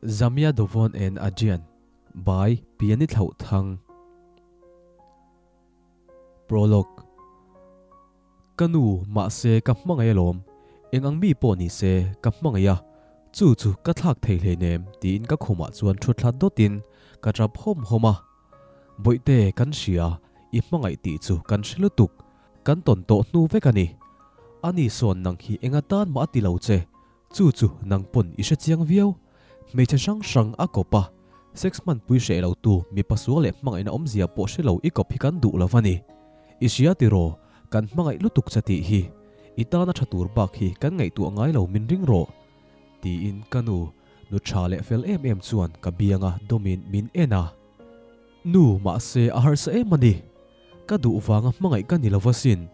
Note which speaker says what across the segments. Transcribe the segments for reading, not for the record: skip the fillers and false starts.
Speaker 1: Zamia Dovon and Adrian by Piani Thlauhthang. Prologue Ka nu, mahse ka hmangaih alawm, eng ang mi pawh ni se ka hmangaih a, chu chu ka thlak thei hleinem tiin ka khumah chuan thu thla dawtin ka tap hawm hawm a. Bawihte kan hria, i hmangaih tih chu kan hre lutuk, kan tawn tawh hnu vek a ni. Ani sawn nang hi eng atan mah a ti lo che, Chu chu nang pawn i hre chiang viau. Hmeichhe hrang hrang a kawp a, sex hmanpui hreh lo tu mipa sual leh hmangaihna awmzia pawh hre lo i kawp hi kan duh lo a ni. I hria tiraw, kan hmangaih lutuk che tih hi. I tana tha tur bak hi kan ngaihtuah ngai lo min ring rawh. Tiin ka nu, nu tha leh fel em em chuan ka bianga dawmin min en a. Nu, mahse a harsa em a ni. Ka duh vanga hmangaih ka ni lo va sin.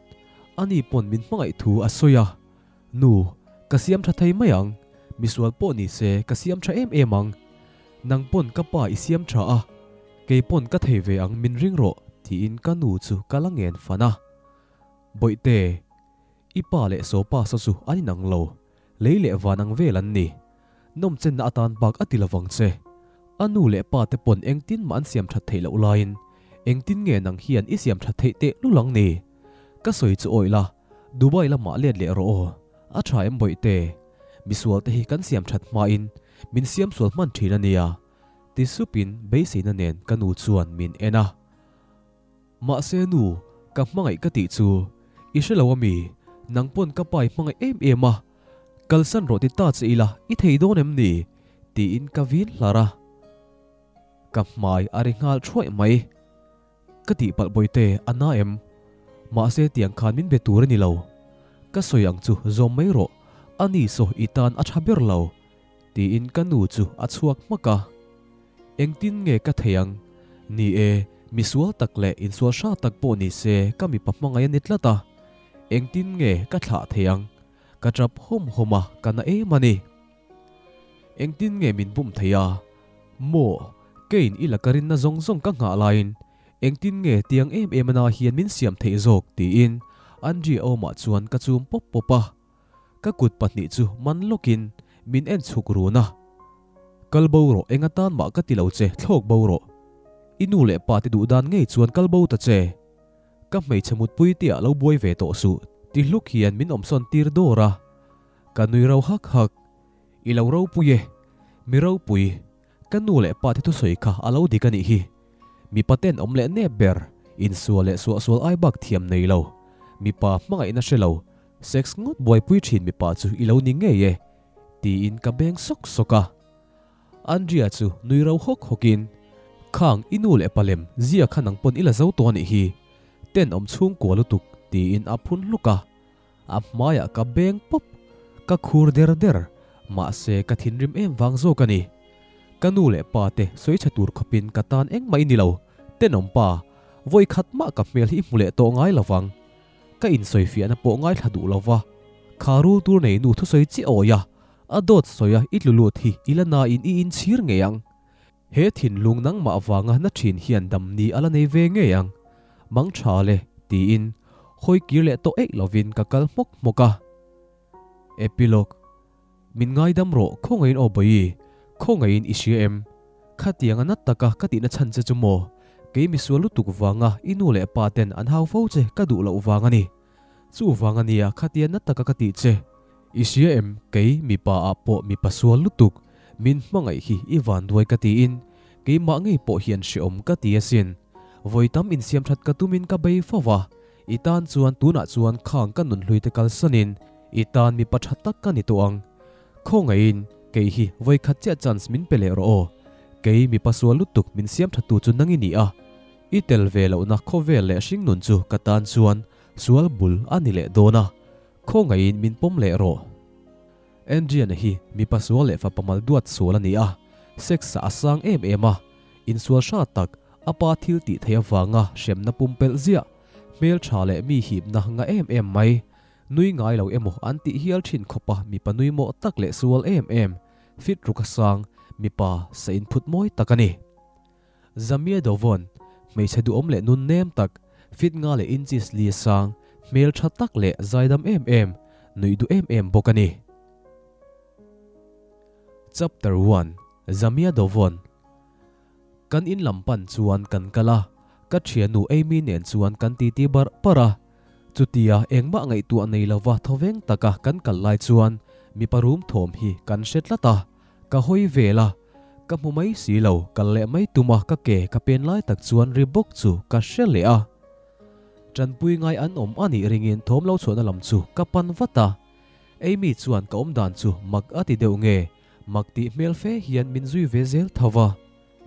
Speaker 1: Ani pawn min hmangaih thu a sawi a. Nu, ka siam tha thei mai ang, misual pawh ni se ka siam tha em em ang. Nang pawn ka pa i siam tha a, kei pawn ka thei ve ang min ring rawh tiin ka nu chu ka la ngen fan a. Bawihte, i pa leh Sopa saw chu an inang lo, lei leh van ang vel an ni. Nawmchenna atan bak a ti lovang che. A nu leh pa te pawn engtin mah an siam that theih loh laiin engtin nge nang hian i siam that theih teh lul ang ni? Ka sawi chu awih la, Dubai lamah let leh rawh aw, a tha em bawihte? Misual te hi kan siam that hmain min siam sual hman thin a nia, ti supin beiseina nen ka nu chuan min en a. Mahse nu, ka hmangaih ka tih chu i hre lo ami? Nang pawn ka pa i hmangaih em em a, kalsan rawh ti ta che ila i thei dawn em ni? tiin ka vin hlar a. Ka hmai a ri nghal thuaih mai. Ka tihpalh bawihte a na em? Mahse tiang khan min be tur a ni lo. Ka sawi ang chu zawm mai rawh, a ni saw i tan a tha ber lo, tiin ka nu chu a chhuak hmak a. Engtin nge ka thei ang? Ni e, misual tak leh insual hra tak pawh ni se ka mipa hmangaih a ni tlat a. Engtin nge ka thlah thei ang? Ka tap hawm hawm a, ka na em a ni. Engtin nge min bum thei a? Maw, keiin i la ka rinna zawng zawng ka nghah laiin engtin nge tiang em em ana hian min siam theih zawk tiin Andrea awmah chuan ka chum pawp pawp a. Ka kut pahnih chu man lawkin min en chhuk run a. Kal bo rawh eng atan mah ka ti lo che thlawk bo rawh. I nu leh pa te duh dan ngei chuan kal bo ta che. Ka hmeichhe mutpui te ah lo buai ve tawh suh ti hluk hian min awmsawn tir dawr a. Ka nui ro hak hak. I lo ropui e. Mi ropui, ka nu leh pa te thusawi kha a lo dik a nih hi. Mipa ten awm leh nep ber, insual leh suahsual ai bak thiam nei lo. Mipa hmangaihna hre lo, sex ngawt buaipui thin mipa chu i lo ni ngei e, tiin ka beng sawk sawk a. Andrea chu nui ro hawk hawkin, Khang i nu leh pa lem zia kha nang pawn i la zo tawh a nih hi, ten awm chhungkua lutuk, tiin a phun hluk a. A hmaiah ka beng pawp, ka khur der der, mahse ka thinrim em vang zawk a ni. Ka nu leh pa te sawi chhe tur khawpin ka tan engmah i ni lo, tenawm pa, vawi khat mah ka hmel hi i hmu leh tawh ngai lo vang. Ka insawifiahna pawh ngaithla duh lo va, kha rul tur nei nu thusawi chiah awi a, a dawt sawi a i tlu lut hi i la nain i inchhir ngei ang. He thinlung nangmah vanga na thin hian dam ni a la nei ve ngei ang. Mang tha le, tiin hawi kir leh tawh eih lovin ka kal hmawk hmawk a. Epilogue, Min ngaidam rawh, khawngaihin aw Bawi, khawngaihin i hria em? Khatianga nat taka ka tihna chhan che chu maw? Kei misual lutuk vanga i nu leh pa ten an hau fo che ka duh loh vang a ni. Chuvang a nia khatia nat taka ka tih che. I hria em, kei mipa ah pawh mipa sual lutuk, min hmangaih hi i vanduai ka tiin keimah ngei pawh hian hreawm ka ti asin. Vawi tam insiam that ka tumin ka bei fo va, i tan chuan tunah chuan khang ka nunhlui te kalsanin i tan mipa tha tak ka ni tawh ang. Khawngaihin kei hi vawi khat chiah chance min pe leh rawh aw. Kei mipa sual lutuk min siam that tu chu nang i ni a, i tel ve lohna khawvel leh hringnun chu ka tan chuan sual bul a ni leh dawn a. Khawngaihin min pawm leh rawh. Andriana hi mipa sual leh fapa mal duat sual a ni a, sex ah a sang em em a, insual hra tak, a pa thil tih theih avanga hremna pumpelh ziah, hmel tha leh mi hipna nga em em mai, nui ngai lo emaw an tih hial thin khawpa mipa nui mawh tak leh sual em em, fit ruk a sang, mipa sa inphut mawi tak a ni. Zamia Dovon, hmeichhe duhawm leh nun nem tak, fit nga leh inches li a sang, hmel tha tak leh zaidam em em, nuih duh em em bawk a ni. Chapter One. Zamia Dovon. Kan in lam pan chuan kan kal a, ka thiannu Amy nen chuan kan titi barh barh a. Chutia engmah ngaihtuah nei lova thawveng taka kan kal lai chuan mipa rum thawm hi kan hre tlat a, ka hawi vel a, ka hmu mai si lo, kal leh mai tum a ka ke ka pen lai tak chuan ri bawk chu ka hre leh a. Tanpui ngai an awm a nih ringin thawm lo chhuahna lam chu ka pan vat a, Amy chuan ka awmdan chu mak a ti deuh nge, Mak tih hmel fe hian min zui ve zel tho va,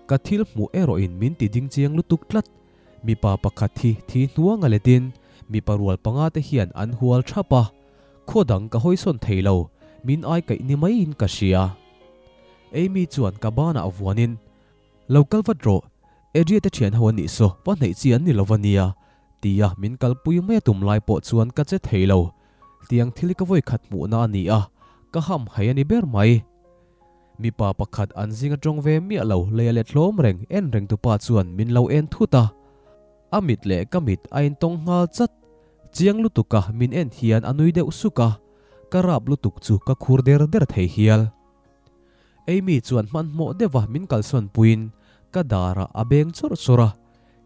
Speaker 1: ka thil hmuh erawhin min ti ding chiang lutuk tlat. Mipa pakhat hi thi hnuang a letin mipa rual panga te hian an hual thap a, khaw dang ka hawisawn thei lo, min ai kaih ni maiin ka hria. Amy chuan ka banah vuanin, Lo kal vat rawh, Adria te thian ho an nih saw, va hneih chi an ni lo va nia, tia min kalpui mai a tum lai pawh chuan ka che thei lo. Tiang thil hi ka vawi khat hmuhna a ni a, ka ham hai a ni ber mai. Mipa pakhat an zing atawng ve miah lo lei a let hlawm reng en reng tupa chuan min lo en thut a. A mit leh ka mit a intawng nghal chat. Chiang lutuk a min en hian a nui deuh suk a, ka rap lutuk chu ka khur der der thei hial. Amy chuan hmanhmawh deuha min kalsawn puiin ka darah a beng chawrh chawrh a,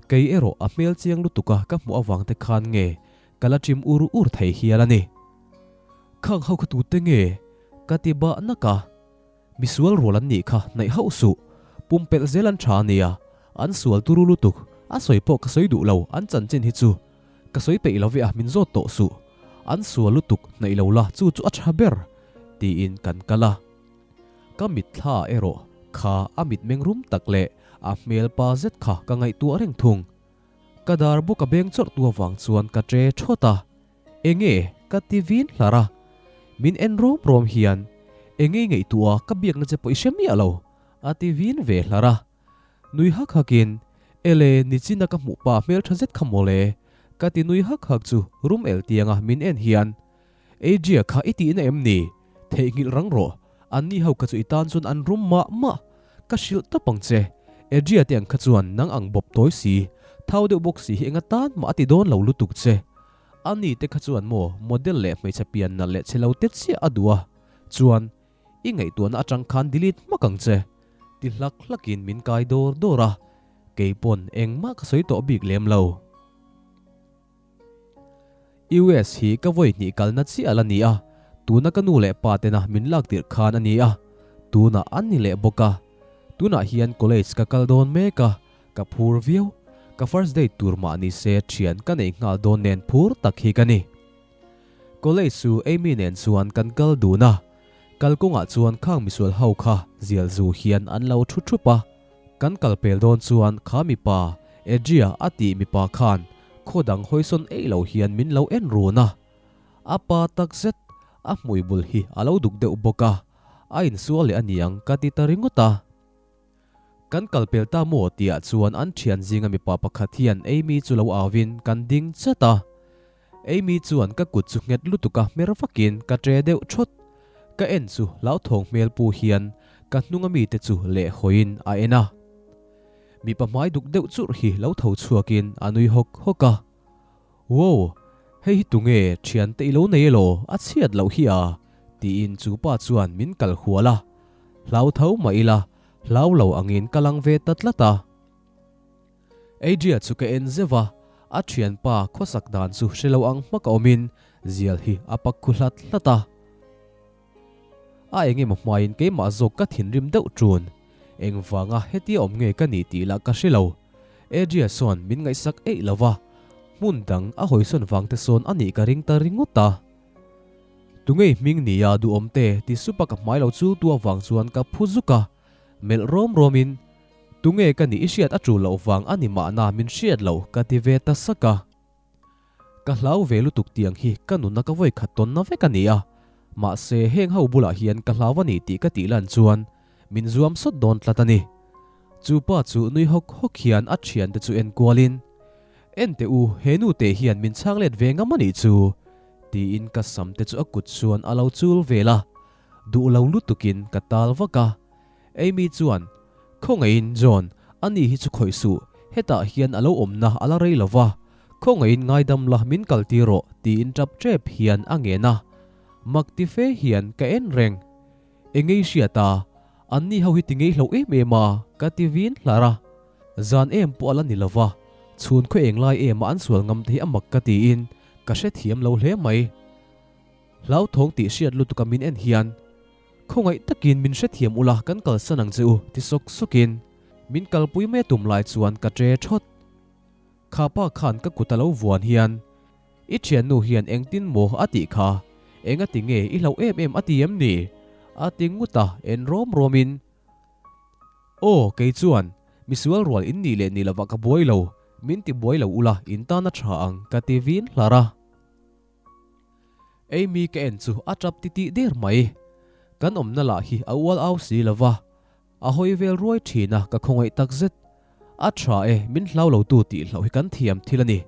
Speaker 1: kei erawh a hmel chiang lutuk a ka hmuh avang te khan nge ka la chim ur ur thei hial a ni. Khang ho kha tute nge? Ka ti bah nak a. Misual rual an nih kha hnaih hauh suh. Pumpelh zel an tha a nia. An sual turu lutuk. A sawi pawh ka sawi duh lo, an chanchin hi chu. Ka sawi peih lo ve a, min zawt tawh suh. An sual lutuk hnaih lo la, chu chu a tha ber. Tiin kan kal a. Ka mitthla erawh kha a mitmeng rum tak leh a hmel pa zet kha ka ngaihtuah reng thung. Ka dar bawk a beng chawrh tu avang chuan ka tre thawt a, Enge? ka ti vin hlar a. Min en rawm rawm hian, Enge i ngaihtuah a, ka biakna che pawh i hre miah lo, a ti vin ve hlar a. Nui hak hakin, Ele, nichina ka hmuh pa hmeltha zet kha mawle, ka ti nui hak hak chu rum el tianga min en hian, Adria kha i tihna em ni? Theihnghilh rang rawh, anni ho kha chu i tan chuan an rum mah mah. Ka hrilh tawp ang che, Adria te ang kha chuan nang ang bawp tawi si, thau deuh bawk si hi enga tan mah a ti dawn lo lutuk che. Ani te kha chuan maw model leh hmeichhe pian nalh leh chhe lo te chiah a duh a, chuan i ngaihtuahna atang khan delete hmak ang che. Ti hlak hlakin min kai dawr dawr a, keipawn engmah ka sawi tawh bik lem lo. US hi ka vawi hnih kalna chiah a la ni a, tuna ka nu leh pa tena min lak tirh khan a ni a, tunah an ni leh bawk a. Tunah hian college ka kal dawn mek a, ka phur viau. Ka first date tur mah ni se thian ka nei nghal dawn nen phur tak hi ka ni. College chu Amy nen chuan kan kal dun a, kalkawngah chuan khang misual ho kha zial zu hian an lo thu thup a. Kan kal pel dawn chuan kha mipa, Adria a tih mipa khan khaw dang hawisawn eih lo hian min lo en run a. A pa tak zet, a hmui bul hi a lo duk deuh bawk a, a insual leh a niang ka ti ta ringawt a. Kan kal pel ta maw tihah chuan an thian zinga mipa pakhat hian Amy chu lo au in kan ding chat a. Amy chuan ka kut chu nghet lutuk a hmer vakin ka tre deuh thawt. Ka en chu hlauthawng hmel pu hian ka hnunga mite chu lehhawiin a en a. Mipa hmai duk deuh churh hi lo tho chhuakin a nui hawk hawk a. Wow! Hei hi tunge thiante i lo nei elaw? A chhiat loh hi a! tiin chu pa chuan min kal hual a. Hlau tho mah ila hlau lo angin ka lang ve ta tlat a. Adria chu ka en zeuh a, a thianpa khawsak dan chu hre lo ang hmak a awmin zial hi a pak khu hlat hlat a. A engemaw hmaiin keimah zawk ka thinrim deuh ṭun. Engvanga hetia awm nge ka nih tih lah ka hre lo. Adria sawn min ngaihsak eih lo va, hmun dang a hawisawn vang te sawn a nih ka ring ta ringawt a. Tungei hming nia duhawm te ti sup a ka hmai lo chul tu avang chuan ka phu zuk a, melh rawm rawmin Tunge ka nih i hriat a tul loh vang a ni mahna min hriat lo ka ti ve ta sak a. Ka hlau ve lutuk tiang hi ka nunna ka vawi khat tawnna vek a ni a, mahse heng ho bulah hian ka hlau a ni tih ka tih lan chuan min zuam sawt dawn tlat a ni. Chu pa chu nui hawk hawk hian a thiante chu en kualin, Enteh u, he nu te hian min chhang let ve ngam a nih chu, tiin ka sam te chu a kut chuan a lo chul vel a, duh lo lutukin ka tal vak a. Amy chuan, Khawngaihin John, ani hi chu khawih suh, hetah hian a lo awmna a la rei lo va, khawngaihin ngaidam la min kal tir rawh, tiin tap tep hian a ngen a. Mak ti fe hian ka en reng. Engei hriat a? Anni ho hi ti ngei hlo em em a, ka ti vin hlar a. Zan em pawh a la ni lova, chhun khaw eng lai ema an sual ngam te hi a mak ka tiin ka hrethiam lo hle mai. Hlauthawng tih hriat lutuka min en hian, Khawngaih takin min hrethiam ula kan kalsan ang che u ti sawk sawkin min kalpui mai a tum lai chuan ka ṭe ṭhawt. Kha pa khan ka kut a lo vuan hian, I thiannu hian engtin maw a tih kha? Enga ti nge i hlauh em em a ti em ni? A ti ngut a, en rawm rawmin, Aw, kei chuan misual rual in nih leh nih lovah ka buai lo, min ti buai lo ula in tan a tha ang ka ti vin hlar a. Amy ka en chu a tap titih der mai. Kan awmna lah hi a ual au si lova, A hawi vel ruai thin a, ka khawngaih tak zet. A tha e, min hlau lo tu tih hlauh hi kan thiam thil a ni.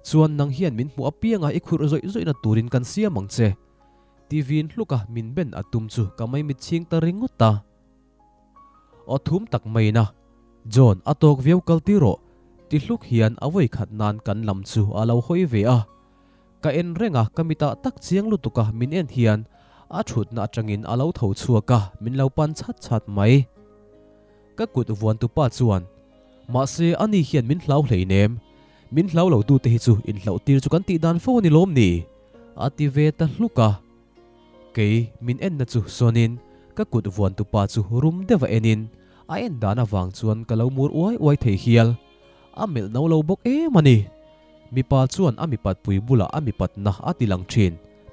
Speaker 1: Chuan nang hian min hmuh apianga i khurh zawih zawihna turin kan siam ang che. Ti vin hluka min ben a tum chu ka mai mit chhing ta ringawt a. Aw thum tak maiin a, John a tawk viau kal ti rawh, ti hluk hian a vawi khat nan kan lam chu a lo hawi ve a. Ka en reng a, ka mitah tak chiang lutuk a min en hian a thutna atangin a lo tho chhuak a, min lo pan chhat chhat mai. Ka kut vuantupa chuan, Mahse, ani hian min hlau hleinem, min hlau lo tute hi chu inhlauh tir chu kan tih dan fo a ni lawm ni? a ti ve ta hluk a. Kei min enna chu sawnin ka kut vuantupa chu rum deuh a enin a en dan avang chuan ka lo mur uai uai thei hial. A melh no lo bawk em a ni. Mipa chuan a mipatpui bulah a mipatna a ti lang thin,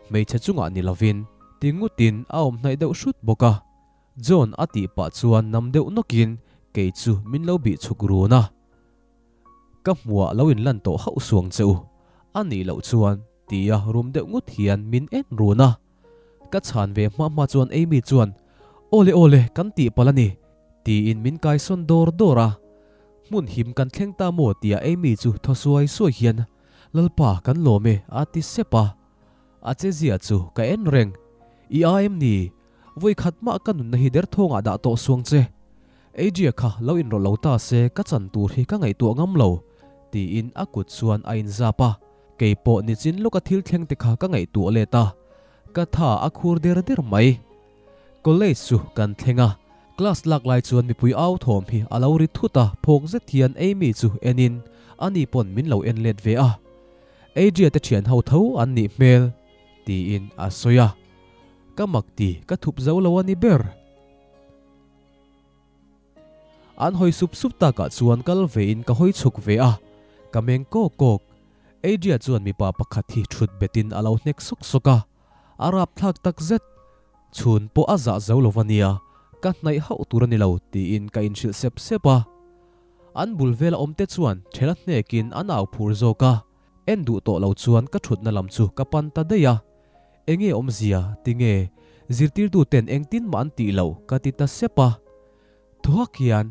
Speaker 1: hmeichhe chungah ni lovin. Ti ngutin a awm hnaih deuh hrut bawk a. John a tih pah chuan nam deuh nawkin kei chu min lo bih chhuk run a. Ka hmuah lo inlan tawh hauh suang che u. A nih loh chuan tia rum deuh ngut hian min en run a. Ka chhan ve hma hma chuan Amy chuan, Awle awle, kan tih palh a ni, tiin min kaisawn dawr dawr a. Hmun him kan thleng ta maw tia Amy chu thaw suai suai hian, Lalpa, kan lawm e, a ti sep a. A che zia chu ka en reng. I a em ni? Vawi khat mah ka nunna hi derthawngah dah tawh suang che. Adria kha lo inrawlh lo ta se ka chan tur hi ka ngaihtuah ngam lo, tiin a kut chuan a inzap a. Kei pawh nichin lawka thil thleng te kha ka ngaihtuah let a, ka tha a khur der der mai. College chu kan thleng a, class lak lai chuan mipui au thawm hi a lo ri thut a, phawk zet hian Amy chu enin ani pawn min lo en let ve a. Adria te thian ho tho an nih hmel, tiin a sawi a. Ka mak ti, ka thup zo lo a ni ber. An hawi sup sup takah chuan kal vein ka hawi chhuk ve a, ka meng kawk kawk. Adria chuan mipa pakhat hi thut betin a lo hnek sawk sawk a, a rapthlak tak zet. Chhun pawh a zah zo lo va nia, ka hnaih hauh tur a ni lo tiin ka inhrilh sep sep a. An bul vela awmte chuan thela hnekin an au phur zawk a, en duh tawh lo chuan ka thutna lam chu ka pan ta daih a. Enge awmzia tinge zirtirtu ten engtin mah an tih loh ka ti ta sep a. Thuhak hian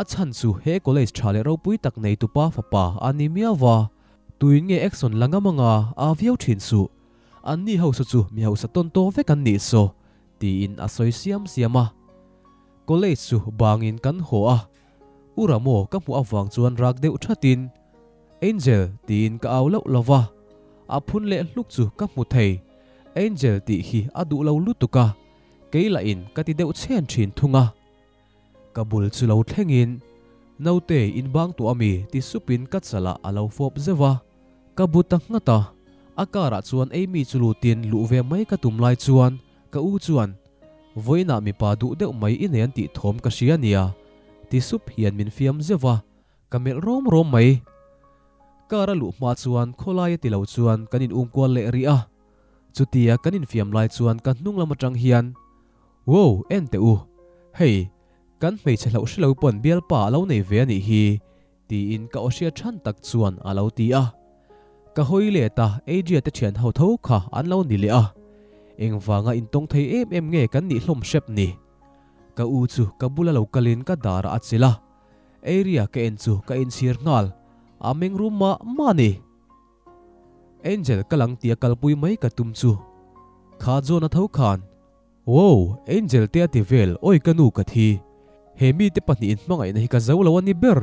Speaker 1: a chhan chu he college tha leh ropui tak nei tupa fapa a ni miau va, tuin nge action la ngam anga a viau thin suh. Anni hausa chu mi hausa tawn tawh vek an nih saw tiin a sawi siam siam a. College chu bangin kan haw a, U Ramo ka hmuh avang chuan rak deuh thatin, Angel tiin ka au loh lo va, a phun leh hluk chu ka hmu thei. Angel tih hi a duh lo lutuk a, kei lahin ka ti deuh chhen thin thung a. Ka bul chu lo thlengin, Naute in bang tuah ami ti supin ka chalah a lo fawp zeuh a. Ka bu ta nghat a, a car ah chuan Amy chu lutin luh ve mai ka tum lai chuan ka u chuan, Vawiinah mipa duh deuh mai i nei an tih thawm ka hria nia ti sup hian min fiam zeuh a. Ka melh rawm rawm mai. Car a luh hma chuan khawlai a ti lo chuan kan in um kual leh rih a. Chutia kan infiam lai chuan ka hnung lam atang hian, Wow, en teh u. Hei, kan hmeichhe hlauh hre lo pawn bialpa a lo nei ve a nih hi, tiin ka aw hriat than tak chuan a lo ti a. Ka hawi let a, Adria te thian ho tho kha an lo ni leh a. Engvanga intawng thei em em nge kan nih hlawm hrep ni? Ka u chu ka bula lo kalin ka darah a chilh a. Area ka en chu ka inchhir nghal, a meng rum mah mah a ni. Angel ka lang tia kalpui mai ka tum chu kha John a tho khan, Wow, Angel te a ti vel, awi ka nu ka thi. He mite pahnihin hmangaihna hi ka zo lo a ni ber,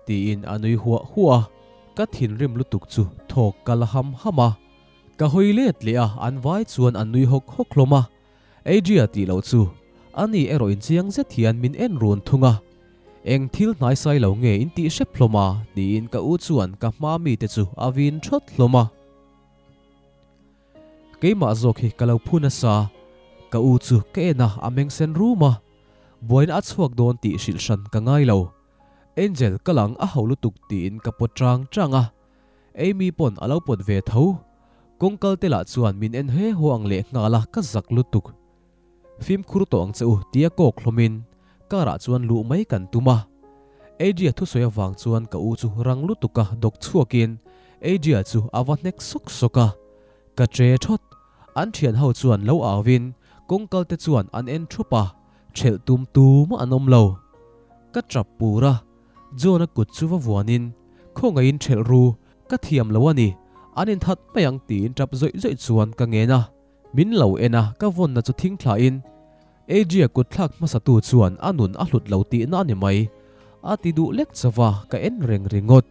Speaker 1: tiin a nui huah huah a, ka thinrim lutuk chu thawk ka la ham ham a. Ka hawi let leh a, an vai chuan an nui hawk hawk hlawm a. Adria tih loh chu. Ani erawh in chiang zet hian min en run thung a. Eng thil hnaisai lo nge in tih hrep hlawm a? tiin ka u chuan ka hma mite chu a vin thawt hlawm a. Keimah zawk hi ka lo phu nasa. Ka u chu ka en a, a meng sen rum a. Buaina a chhuak dawn tih hrilh hran ka ngai lo. Angel ka lang a ho lutuk tiin ka pawt chang chang a. Amy pawn a lo pawt ve tho. Kawngkal te lah chuan min en he haw ang leh nghal a, ka zak lutuk. Fimkhur tawh ang che u tia kawk hlawmin car ah chuan luh mai kan tum a. Adria thusawi avang chuan ka u chu rang lutuka dawk chhuakin Adria chu a va hnek sawk sawk a. Ka che thawt. An thian ho chuan lo auin kawngkal te chuan an en thup a, thelh tum tumah an awm lo. Ka tap pur a, John-a kut chu va vuanin Khawngaihin thelh ru, ka thiam lo a ni, an inthat mai ang tiin tap zawih zawih chuan ka ngen a. Min lo en a, ka vawnna chu thing thlain Adria kut thlak hmasatu chuan a nun a hlut lo tihna a ni mai. A ti duh lek chauh a, ka en reng ringawt.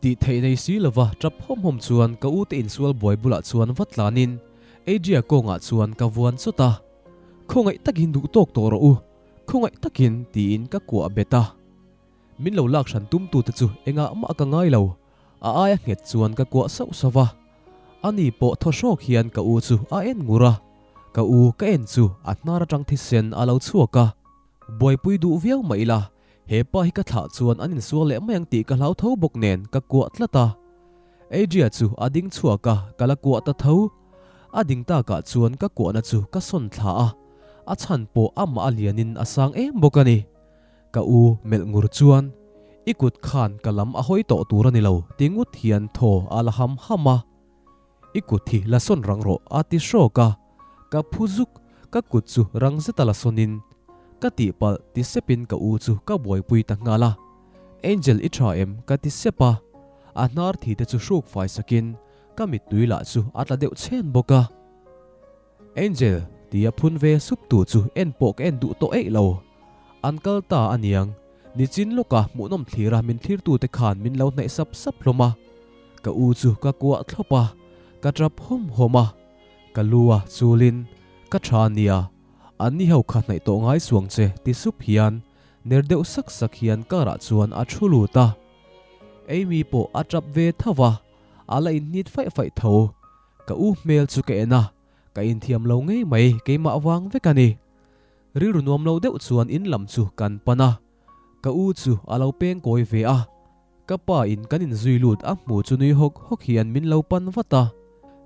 Speaker 1: Tih theih nei si lova tap hawm hawm chuan ka ute insual buai bulah chuan va tlanin Adria kawngah chuan ka vuan chawt a. Khawngaih takin duh tawk tawh rawh u, khawngaih takin tiin ka kuah bet a. Min lo lak hran tumtute chu engah mah ka ngai lo, a aia nghet chuan ka kuah sauh sauh va. Ani pawh thaw hrawk hian ka u chu a en ngur a, ka u ka en chu a hnar atang thisen a lo chhuak a. Buaipui duh viau mah ila, he pa hi ka thlah chuan an insual leh mai ang tih ka hlau tho bawk nen ka kuah tlat a. Adria chu a ding chhuak a, ka la kuah ta tho. A ding takah chuan ka kuahna chu ka sawn thla a, a chhan pawh amah a lianin a sang em bawk a ni. Ka u melh ngur chuan, I kut khan ka lam a hawi tawh tur a ni lo, ti ngut hian thaw a la ham ham a. I kut hi la sawn rang rawh, a ti hrawk a. Ka phu zuk, ka kut chu rang zeta la sawnin, Ka tihpalh, ti sepin ka u chu ka buaipui ta nghal a. Angel i tha em? ka ti sep a. A hnar thi te chu hruk fai sakin ka mittui lah chu a tla deuh chhen bawk a. Angel, tia phun ve sup tu chu en pawh ka en duh tawh eih lo. An kal ta a niang, nichin lawka hmuhnawm thlira min thlirtute khan min lo hnaih sap sap hlawm a. Ka u chu ka kuah thlawp a, ka tap hawm hawm a. Ka lu a chulin, Ka tha nia, an ni ho kha hnaih tawh ngai suang che ti sup hian ner deuh sak sak hian car ah chuan a thu lut a. Amy pawh a tap ve tho va, a la inhnit faih faih tho. Ka u hmel chu ka en a, ka inthiam lo ngei mai, keimah vang vek a ni. Rilru nuam lo deuh chuan in lam chu kan pan a, ka u chu a lo peng kawi ve a, ka pa in kan inzui lut a hmu chu nui hawk hawk hian min lo pan vat a.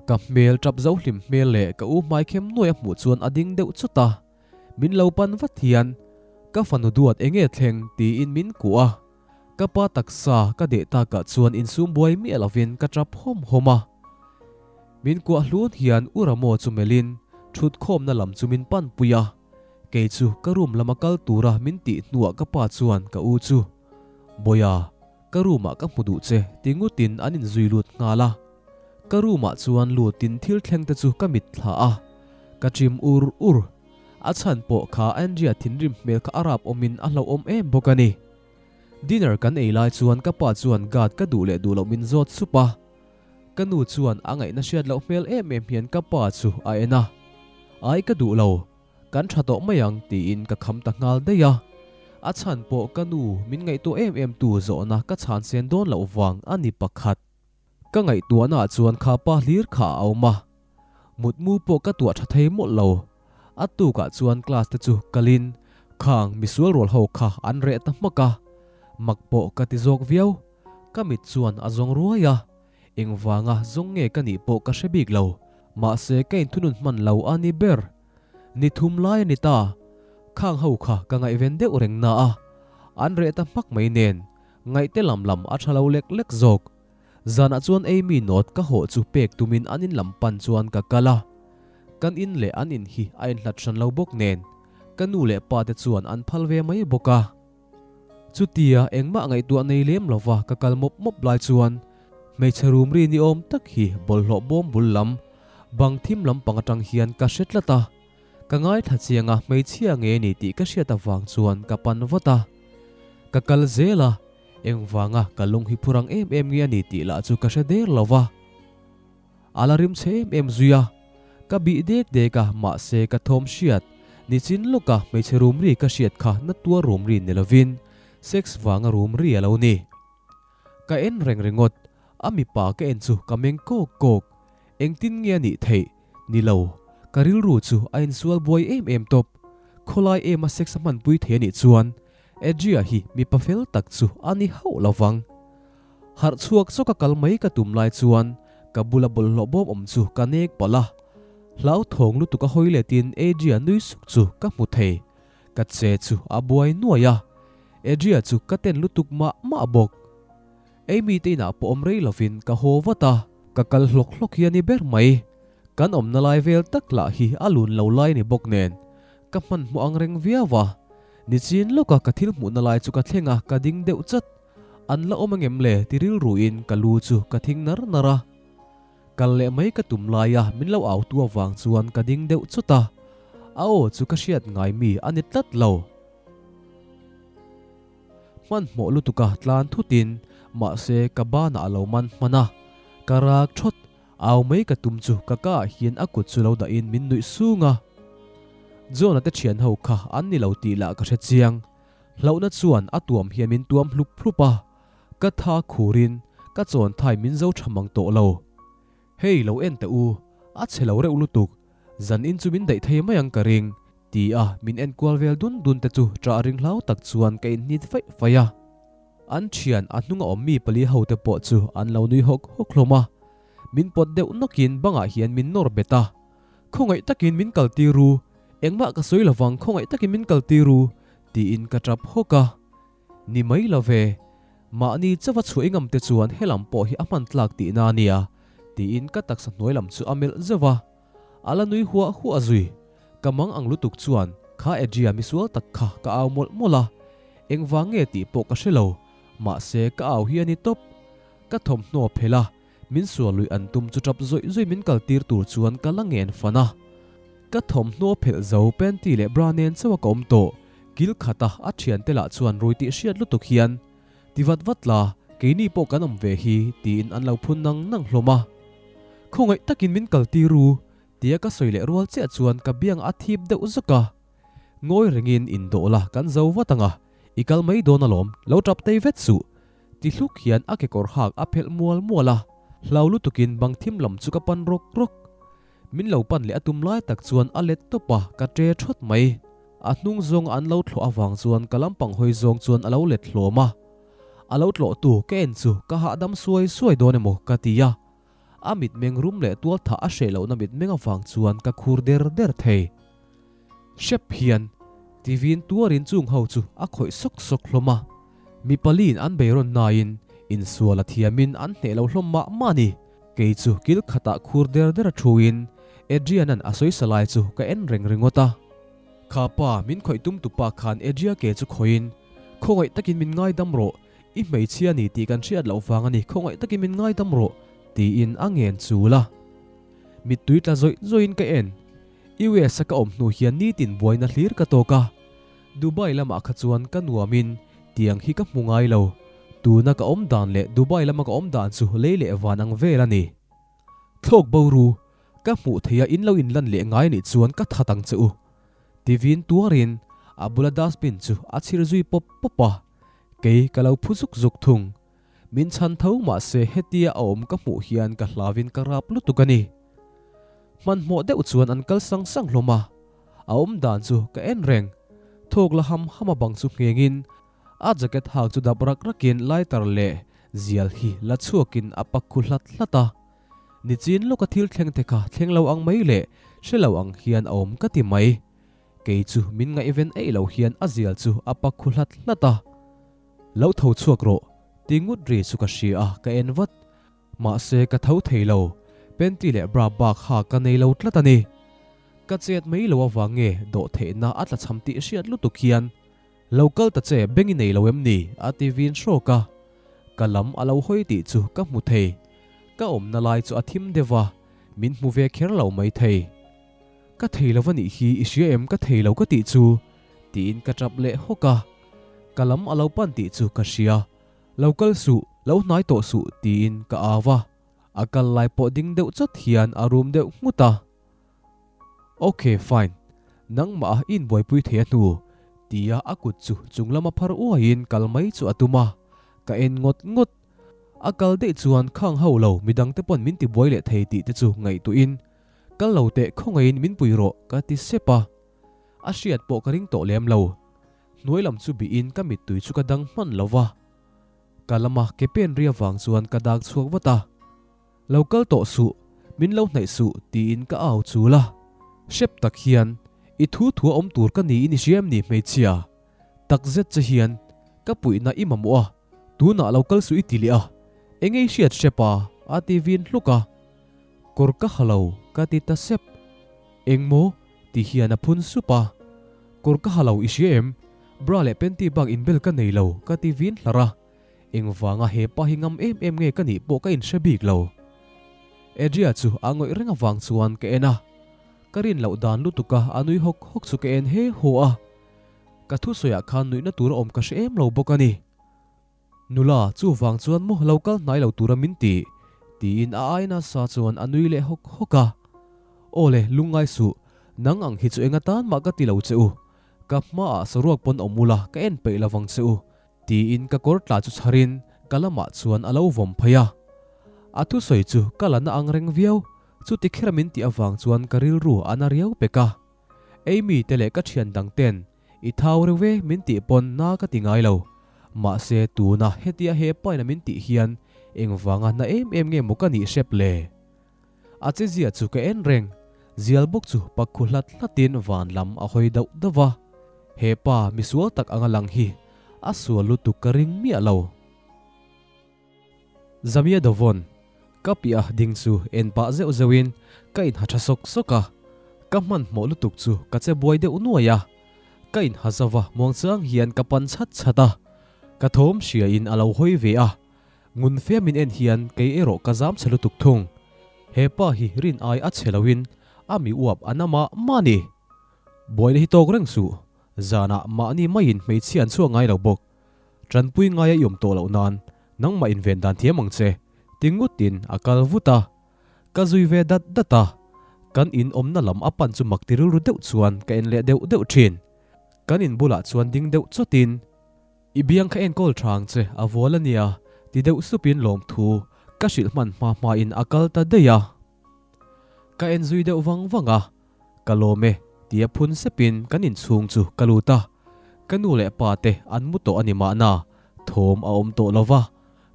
Speaker 1: Ka hmel tap zo hlim hmel leh ka u hmaikhem nuai a hmuh chuan a ding deuh chawt a, min lo pan vat hian ka fanu duat enge thleng tiin min kuah a. Ka pa taksa ka deh takah chuan insum buai miah lovin ka tap hawm hawm a. Min kuah hlun hian U Ramo chu melhin thutkhawmna lam chu min panpui a. Kei chu ka room lama kal tura min tih hnuah ka pa chuan ka u chu, Bawia, ka room ah ka hmu duh che ti ngutin an inzui lut nghal a. Ka room ah chuan lutin thil thleng te chu ka mitthla a, ka chim ur ur. A chhan pawh kha Andrea thinrim hmel kha a rap awmin a hlauhawm em bawk a ni. Dinner kan ei lai chuan ka pa chuan guard ka duh leh duh loh min zawt sup a. Ka nu chuan a ngaihna hriat loh hmel em em hian ka pa chu a en a. Ai ka duh lo, kan tha tawh mai ang tiin ka kham ta nghal daih a. A chhan pawh ka nu min ngaihtuah em em tu zawhna ka chhan sen dawn loh vang a ni pakhat. Ka ngaihtuahna ah chuan kha pa hlir kha a awm a, mutmu pawh ka tuah tha thei mawlh lo. A tukah chuan class te chu kalin khang misual rual ho kha an reh ta hmak a, mak pawh ka ti zawk viau. Ka mit chuan a zawng ruai a, engvanga zawng nge ka nih pawh ka hre bik lo, mahse ka inthunun hman lo a ni ber. Ni thum lai a ni ta, khang ho kha ka ngaihven deuh reng na a, an reh ta hmak mai nen Ngaihte lam lam a tha lo lek lek zawk. Zanah chuan Amy note ka hawh chu pek tumin an in lam pan chuan ka kal a. Kan in leh an in hi a inhlat hran lo bawk nen ka nu leh pa te chuan an phal ve mai bawk a. Chutia engmah ngaihtuah nei lem lova ka kal mawp mawp lai chuan hmeichhe rum ri ni awm tak hi bawlhhlawh bawm bul lam bang thim lampang atang hian ka hre tlat a. Ka ngaithla chiang a, hmeichhia nge ni tih ka hriat avang chuan ka pan vat a. Ka kal zel a, engvanga ka lung hi phur ang em em nge a ni tih lah chu ka hre der lo va. A la rim chhe em em zui a, ka bih dek dek a, mahse ka thawm hriat, Nichin lawka hmeichhe rum ri ka hriat kha na tuar rum ri ni lovin sex vanga rum ri a lo ni. Ka en reng ringawt, a mipa ka en chu ka meng kawk kawk. Engtin nge a nih theih? Ni lo, ka rilru chu a insual buai em em tawp. Khawlai ema sex a hmanpui thei a nih chuan Adria hi mipa fel tak chu a ni hauh lo vang. Harh chhuak zawka kal mai ka tum lai chuan ka bula bawlhhlawh bawm awm chu ka nek palh a. Hlauthawng lutuk a hawi letin Adria nui suk chu ka hmu thei. Ka che chu a buai nuai a, Adria chu ka ten lutuk mah mah bawk. Amy te inah pawh awm rei lovin ka haw vat a, ka kal hlawk hlawk hi a ni ber mai. Kan awmna lai vel tak lah hi a lun lo lai ni bawk nen, ka hmanhmawh ang reng viau a. Nichin lawka ka thil hmuhna lai chu ka thleng a, ka ding deuh chat. An la awm angem le ti rilruin ka lu chu ka thing nar nar a. Kal leh mai ka tum lai a min lo au tu avang chuan ka ding deuh chawt a, a aw chu ka hriat ngai mi a ni tlat lo. Hmanhmawh lutuk a tlan thutin mahse ka banah a lo man hman a, ka rak thawt, au mai ka tum chu ka ka ah hian a kut chu lo dahin min nuih sung a. John-a te thian ho kha an ni lo tih lah ka hre chiang, hlauhna chuan a tuam hian min tuam hlup hlup a. Ka tha khurin ka chawn thai min zo tha mang tawh lo. Hei lo en teh u, a chhe lo reuh lutuk, zan in chu min daih thei mai ang ka ring, ti a min en kual vel dun dun te chu ṭah ring hlau tak chuan ka inhnit faih faih a. An ṭhian a hnunga awm mi pali ho te pawh chu an lo nui hawk hawk hlawm a, min pawt deuh nawkin bangah hian min nawr bet a. Khawngaih takin min kal tir u, engmah ka sawi lovang khawngaih takin min kal tir u, tiin ka ṭap hawk a. Ni mai lo ve, mahni chauha chhuah i ngam te chuan helam pawh hi a hman tlak tihna a nia, tiin ka taksa hnuai lam chu a melh zeuh a. A la nui huah huah zui. Ka mang ang lutuk chuan kha Adria misual tak kha ka au mawlh mawlh a. Engvang nge tih pawh ka hre lo, mahse ka au hi a ni tawp. Ka thawmhnaw phelh a, min sual luih an tum chu tap zawih zawih min kal tir tur chuan ka la ngen fan a. Ka thawmhnaw phelh zo panty leh bra nen chauh a ka awm tawh. Kil khata a thiante lah chuan rui tih hriat lutuk hian, Ti vat vat la, keini pawh kan awm ve hi, tiin an lo phun nang nang hlawm a. Khawngaih takin min kal tir u, tia ka sawi leh rual chiah chuan ka biang a thip deuh zuk a. Ngawi rengin indawh la kan zo vat ang a, i kal mai dawn alawm, lo tap tei vet suh, ti hluk hian a kekawr hak a phelh mual mual a, hlau lutukin bang thim lam chu ka pan rawk rawk. Min lo pan leh a tum lai tak chuan a let tawp a, ka ṭe ṭhawt mai. A hnung zawnga an lo thlawh avang chuan ka lampang hawi zawng chuan a lo let hlawm a. A lo tlawhtu ka en chu ka hahdam suai suai dawn emaw ka ti a. A mitmeng rum leh tual thah a hreh lohna mitmeng avang chuan ka khur der der thei. Hrep hian tivin tuarin chung ho chu a khawih sawk sawk hlawm a. Mi paliin an beirawn nain insual a thiamin an hneh lo hlawm mah mah a ni. Kei chu kil khatah khur der der a thuin Adrian-a'n a sawisa lai chu ka en reng ringawt a. Kha pa, min khawih tum tu pa khan Adria ke chu khawihin, Khawngaih takin min ngaidam rawh, i hmeichhia ni tih kan hriat loh vang a ni, khawngaih takin min ngaidam rawh, tiin a ngen chul a. Mittui tla zawih zawihin ka en. US-a ka awm hnu hian nitin buaina hlir ka tawk a. Dubai lamah kha chuan ka nuamin tiang hi ka hmu ngai lo. Tuna ka awm dan leh Dubai lama ka awm dan chu lei leh van ang vel a ni. Thlawk bo ru, ka hmuh theih a in lo inlan leh ngai anih chuan ka that ang che u. Tivin tuarin a bula dustbin chu a chhir zui pawp pawp a, kei ka lo phu zuk zuk thung. Min chhan tho mahse hetia a awm ka hmuh hian ka hlauin ka rap lutuk a ni. Hmanhmawh deuh chuan an kal sang sang hlawm a, a awm dan chu ka en reng. Thawk la ham ham a bang chu nghengin a jacket hak chu dap rak rakin lighter leh zial hi la chhuakin a pak khu hlat hlat a. Nichin lawka thil thleng te kha thleng lo ang mai leh hre lo ang hian a awm ka ti mai. Kei chu min ngaihven eih lo hian a zial chu a pak khu hlat hlat a. Lo tho chhuak rawh, ti ngut ri chu ka hria a, ka en vat. Mahse ka tho thei lo, panty leh bra bak ha ka nei lo tlat a ni. Ka chet mai lo avang nge dawh theihna a tla cham tih hriat lutuk hian, Lo kal ta che beng i nei lo em ni? a ti vin hrawk a. Ka lam a lo hawi tih chu ka hmu thei. Ka awmna lai chu a thim deuh a, min hmu ve kher lo mai thei. Ka thei lo a nih hi, i hria em ka thei lo ka tih chu? tiin ka tap leh hawk a. Ka lam a lo pan tih chu ka hria. Lo kal suh, lo hnai tawh suh tiin ka au a. A kal lai pawh ding deuh chawt hian a rum deuh nghut a. Ok, fine. Nangmah a inbuaipui thei a hnu, tia a kut chu chung lama phar uaiin kal mai chu a tum a, ka en ngawt ngawt. A kal daih chuan khang ho lo midangte pawn min tibuai leh thei tih te chu ngaihtuahin, Kal lo teh khawngaihin min pui rawh ka ti sep a. A hriat pawh ka ring tawh lem lo. Hnuai lam chu bihin ka mittui chu ka dang hman lo va. Ka lama ke pen ri avang chuan ka dak chhuak vat a. Lo kal tawh suh, min lo hnaih suh tiin ka au chul a. Hrep tak hian i thu thua awm tur ka niin i hria em ni hmeichhia? Tak zet che hian ka puihna i mamawh a, tunah lo kal suh i ti leh a. Enge i hriat hrep a? a ti vin hluk a. Kawr ka ha lo ka ti ta sep. Engmaw? ti hian a phun sup a. Kawr ka ha lo i hria em? Bra leh panty bak inbel ka nei lo ka ti vin hlar a. Engvanga he pa hi ngam em em nge ka nih pawh ka inhre bik lo. Adria chu a ngawih reng avang chuan ka en a. Ka rin loh dan lutuk a a nui hawk hawk chu ka en he haw a. Ka thusawiah khan nuihna tur a awm ka hre em lo bawk a ni. Nula, chuvang chuan maw lo kal hnai lo tura min ti? tiin a ai nasa chuan a nui leh hawk hawk a. Aw le, lungngai suh, nang ang hi chu eng atan mah ka ti lo che u. Ka hmaah saruak pawn awm ula ka en peih lo vang che u, tiin ka kawr tla chu chharin ka lamah chuan a lo vawm phei a. A thusawi chu ka la na ang reng viau, chuti khera min tih avang chuan ka rilru a na riau pek a. Amy te leh ka thian dang ten I thau reuh e min tih pawn na ka ti ngai lo. Mahse tuna hetia he paina min tih hian engvanga na em em nge maw ka nih hrep le? A che zia chu ka en reng, zial bawk chu pak khu hlat hlatin van lam a hawi dauh dauh va. He pa misual tak anga lang hi a sual lutuk ka ring miah lo. Zamia Dovon, ka piah ding chu en pah zeuh zeuhin ka inha tha sawk sawk a, ka hmanhmawh lutuk chu ka che buai deuh nuai a, ka inha zauh a muangchang hian ka pan chhat chhat a, ka thawm hriain a lo hawi ve a, ngun fe min en hian kei erawh ka zam chhe lutuk thung. He pa hi rin ai a chhe loin a mi uap a na mah mah a ni. Buaina hi tawk reng suh, zanah mahni maiin hmeichhia an chhuak ngai lo bawk. Tanpui ngaia i awm tawh loh nan nangmah inven dan thiam ang che, ti ngutin a kal vut a. Ka zui ve dat dat a, kan in awmna lam a pan chu mak ti rilru deuh chuan ka en leh deuh deuh thin. Kan in bulah chuan ding deuh chawtin, I biang kha enkawl tha ang che, a vual a nia, ti deuh supin lawmthu ka hrilh hman hma hmain a kal ta daih a. Ka en zui deuh vang vang a, Ka lawm e, tia phun sepin kan inchhung chu ka lut a. Ka nu leh pa te an mu tawh a ni mahna, thawm a awm tawh lo va.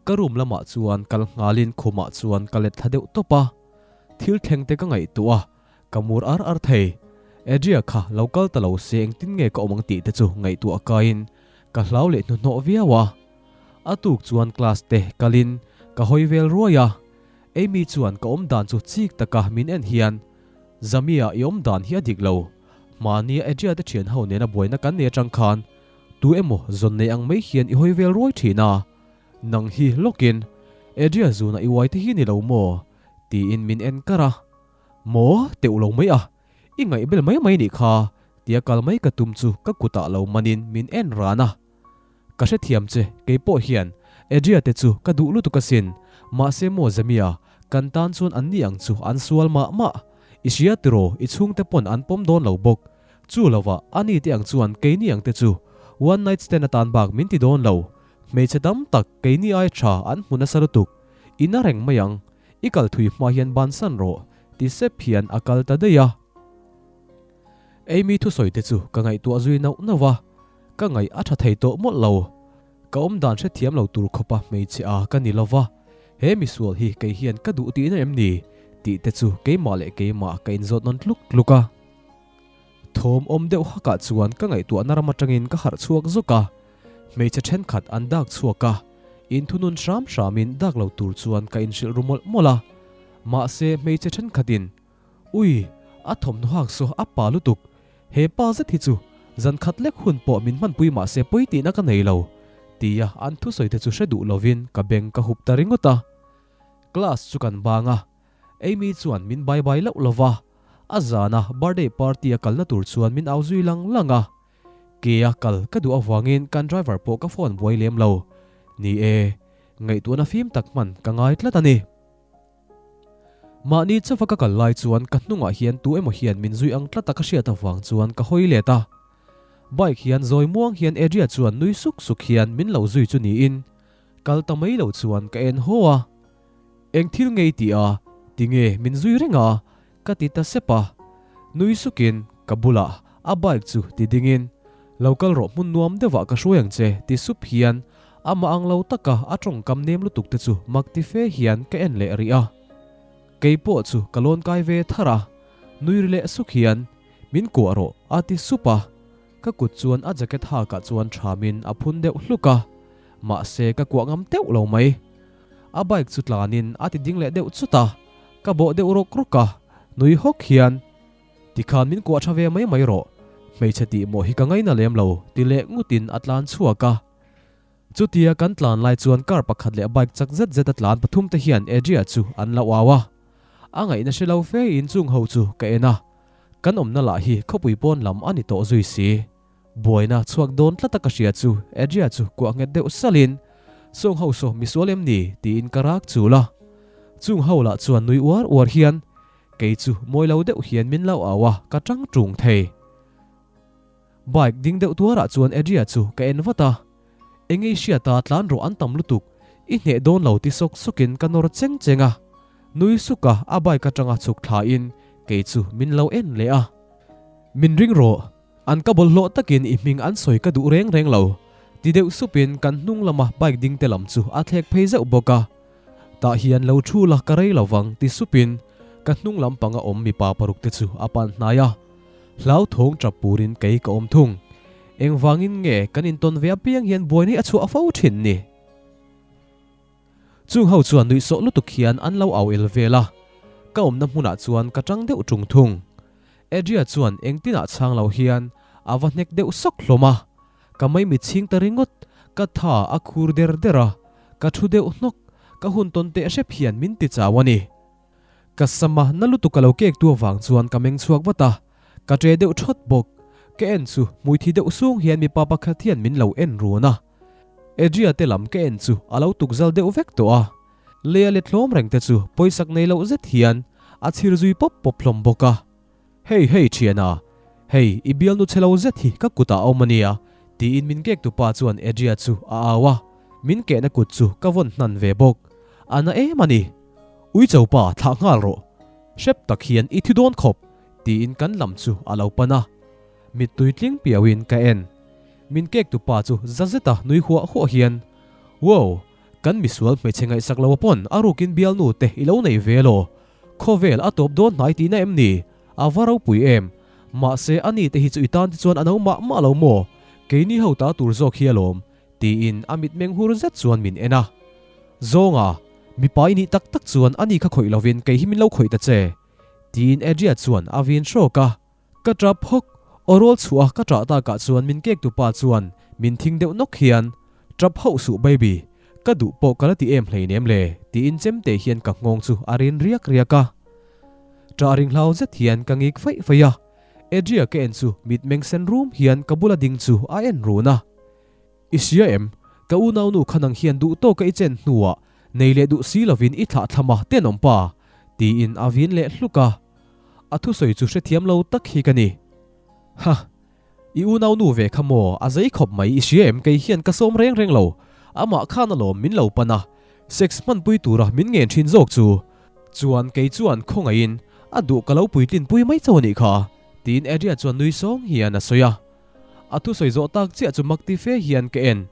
Speaker 1: Ka room lamah chuan kal nghalin khumah chuan ka let thla deuh tawp a. Thil thleng te ka ngaihtuah a, ka mur ar ar thei. Adria kha lo kal ta lo se engtin nge ka awm ang tih te chu ngaihtuah kaiin ka hlau leh hnuhnawh viau a. A tuk chuan class te kalin ka hawi vel ruai a. Amy chuan ka awm dan chu chik taka min en hian, Zamia, i awm dan hi a dik lo. Mahnia Adria te thian ho nena buaina kan nei atang khan tu emaw zawn nei ang mai hian i hawi vel ruai thin a. Nang hi lawkin Adria zuna i uai te hi ni lo maw? tiin min en kar a. Maw? Teuh lo mai a, i ngaih bel mai mai nih kha, tia kal mai ka tum chu ka kutah lo manin min en ran a. Ka hrethiam che, kei pawh hian Adria te chu ka duh lutuk asin, mahse maw Zamia, kan tan chuan an ni ang chu an sual mah mah. I hria tiraw, i chhungte pawn an pawm dawn lo bawk. Chu lovah, ani te ang chuan keini ang te chu one night stand atan bak min ti dawn lo. Hmeichhe tam tak keini ai tha an hmu nasa lutuk. I na reng mai ang, i kal thui hma hian bansan rawh, ti sep hian a kal ta daih a. Amy thusawi te chu ka ngaihtuah zui nauh nauh a, ka ngaih a tha thei tawh mawlh lo. Ka awmdan hrethiam lo tur khawpa hmeichhe a ka ni lova, he misual hi kei hian ka duh tihna em ni? tih te chu keimah leh keimah ka inzawt nawn tluk tluk a. Thawm awm deuh hakah chuan ka ngaihtuahna ram atangin ka harh chhuak zawk a, hmeichhe thenkhat an dak chhuak a, inthunun hram hramin dak lo tur chuan ka inhrilh ru mawlh mawlh a. Mahse hmeichhe thenkhatin Ui, a thawmhnaw hak saw a pa lutuk. He pa zet hi chu zan khat lek hun pawh min hmanpui mah se pawi tihna ka nei lo, tia an thusawi te chu hre duh lovin ka beng ka hup ta ringawt a. Class chu kan bang a, Amy chuan min bai bai loh lo va, a zana birthday party a kalna tur chuan min au zui lang lang a. Ke a kal ka duh avangin kan driver pawh ka phone buai lem lo. Ni e, ngaihtuahna fim tak hman ka ngai tlat a ni. Mahni chauha ka kal lai chuan ka hnungah hian tu emaw hian min zui ang tlat a ka hriat avang chuan ka hawi let a. Bike hian zawi muang hian Adria chuan nui suk suk hian min lo zui chu niin kal ta mai lo chuan ka en haw a. Eng thil nge i tih a? Tinge min zui reng a? Ka ti ta sep a. Nui sukin ka bulah a bike chu ti dingin Lo kal rawh hmun nuam deuhah ka hruai ang che ti sup hian amah ang lo taka a tawngkam nem lutuk te chu mak ti fe hian ka en leh rih a. Kei pawh chu ka lawn kai ve thar a, nui ri leh suk hian Min kuah rawh a ti sup a. Ka kut chuan a jacket hakah chuan thamin a phun deuh hluk a, mahse ka kuah ngam teuh lo mai. A bike chu tlanin a ti ding leh deuh chut a, ka bawh deuh rawk rawk a, nui hawk hian, Tikhan min kuah tha ve mai mai rawh, hmeichhe tih mawh hi ka ngaina lem lo, ti leh ngutin a tlan chhuak a. Chutia kan tlan lai chuan car pakhat leh bike chak zet zet a tlan pathum te hian Adria chu an lo au a. A ngaihna hre lo fe in chung ho chu ka en a, kan awmna lah hi khawpui pawn lam a ni tawh zui si. Buaina chhuak dawn tlat a ka hria chu Adria chu kuah nghet deuh salhin, Sawng ho saw misual em ni? tiin ka rak chul a. Chung ho lah chuan nui uar uar hian kei chu mawi lo deuh hian min lo au a, ka tang tung thei. Bike ding deuh tuarah chuan Adria chu ka en vat a, Eng i hriata tlan rawh an tam lutuk, i hneh dawn lo ti sawk sawkin ka nawr cheng cheng a. Nui suk a a bike atanga chhuk thlain kei chu min lo en leh a. Min ring rawh, an ka bawlhhlawh takin i hming an sawi ka duh reng reng lo, ti deuh supin kan hnung lama bike ding te lam chu a thlek phei zeuh bawk a. Tah hian lo thu la ka rei lovang ti supin ka hnung lam panga awm mipa paruk te chu a pan hnai a. Hlauthawng tap purin kei ka awm thung. Engvangin nge kan intawn ve apiang hian buaina hi a chhuah fo thin ni? Chung ho chuan nuihsawh lutuk hian an lo au el vel a, ka awmna hmunah chuan ka tang deuh tung thung. Adria chuan engtinah chhang lo hian a va hnek deuh sawk hlawm a, ka maimit chhing ta ringawt, ka tha a khur der der a, ka thu deuh hnawk, ka hun tawn teh hrep hian min ti chau a ni. Ka sama na lutuk a lo kek tu avang chuan ka meng chhuak vat a, ka ṭe deuh ṭhawt bawk. Ka en chu hmuithi deuh sung hian mipa pakhat hian min lo en run a. Adria te lam ka en chu a lo tuk zal deuh vek tawh a. Lei a let hlawm reng te chu pawisak nei loh zet hian a chhir zui pawp pawp hlawm bawk a. Hei hei thiana, hei i bialnu chhe lo zet hi ka kutah a awm a nia, tiin min kek tupa chuan Adria chu a au a. Min kehna kut chu ka vawn hnan ve bawk. A na em a ni. Uicho pa thlah nghal rawh, hrep tak hian i thi dawn khawp, tiin kan lam chu a lo pan a. Mittui tling piauin ka en. Min kek tu pa chu za zeta nui huah huah hian, Wow, kan misual hmeichhe ngaihsak lo pawn a rukin bialnu te i lo nei ve law? Khawvel a tawp dawn hnai tihna em ni? A va ropui em? Mahse a ni te hi chu i tan te chuan a no mah mah lo maw? Keini ho ta tur zawk hi alawm, tiin a mitmeng hur zet chuan min en a. Zawnga, mipa i nih tak tak chuan ani kha khawih lovin kei hi min lo khawih ta che, tiin Adria chuan a vin hrawk a. Ka tap hawk, aw rawl chhuah a ka tah takah chuan min kek tupa chuan min thing deuh nawk hian, Tap hauh suh baby, ka duh pawh ka la ti em hleinem le, tiin chemte hian ka nghawng chu a rin riak riak a. Tah ring hlau zet hian ka ngik faih faih a, Adria ka en chu mitmeng sen rum hian ka bula ding chu a en run a. I hria em? Ka unaunu kha nang hian duh tawka i chen hnuah nei leh duh si lovin i thlah thlam a, tenawm pa! tiin a vin leh hluk a. A thusawi chu hrethiam lo tak hi ka ni. Ha! I unaunu ve kha maw? A zei khawp mai, i hria em? Kei hian ka sawm reng reng lo. Amah khan alawm min lo pan a, sex hmanpui tura min ngen thin zawk chu. Chuan kei chuan khawngaihin a duh ka lo puitlinpui mai chauh a nih kha, tiin Adria chuan nui sawng hian a sawi a. A thusawi zawh tak chiah chu mak ti fe hian ka en.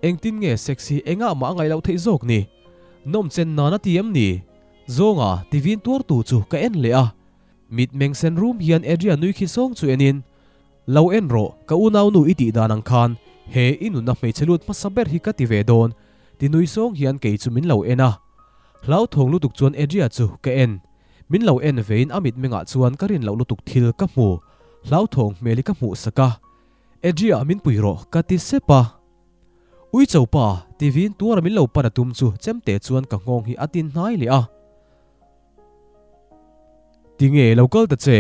Speaker 1: Engtin nge sex hi engah mah a ngaih loh theih zawk ni? Nawm chen nan a ti em ni? Zawnga ti vin tuartu chu ka en leh a. Mit meng sen rum hian Adria nui khi sawng chu enin, Lo en rawh, ka unaunu i tih dan ang khan he i nunna hmeichhe lut hmasa ber hi ka ti ve dawn, ti nui sawng hian kei chu min lo en a. Hlauthawng lutuk chuan Adria chu ka en. Min lo en vein a mitmengah chuan ka rin loh lutuk thil ka hmu. Hlauthawng hmel hi ka hmuh sak a. Adria min pui rawh ka ti sep a. Uicho pa, ti vin tuara min lo pan a tum chu chemte chuan ka nghawng hi a tin hnai leh a. Tinge lo kal ta che,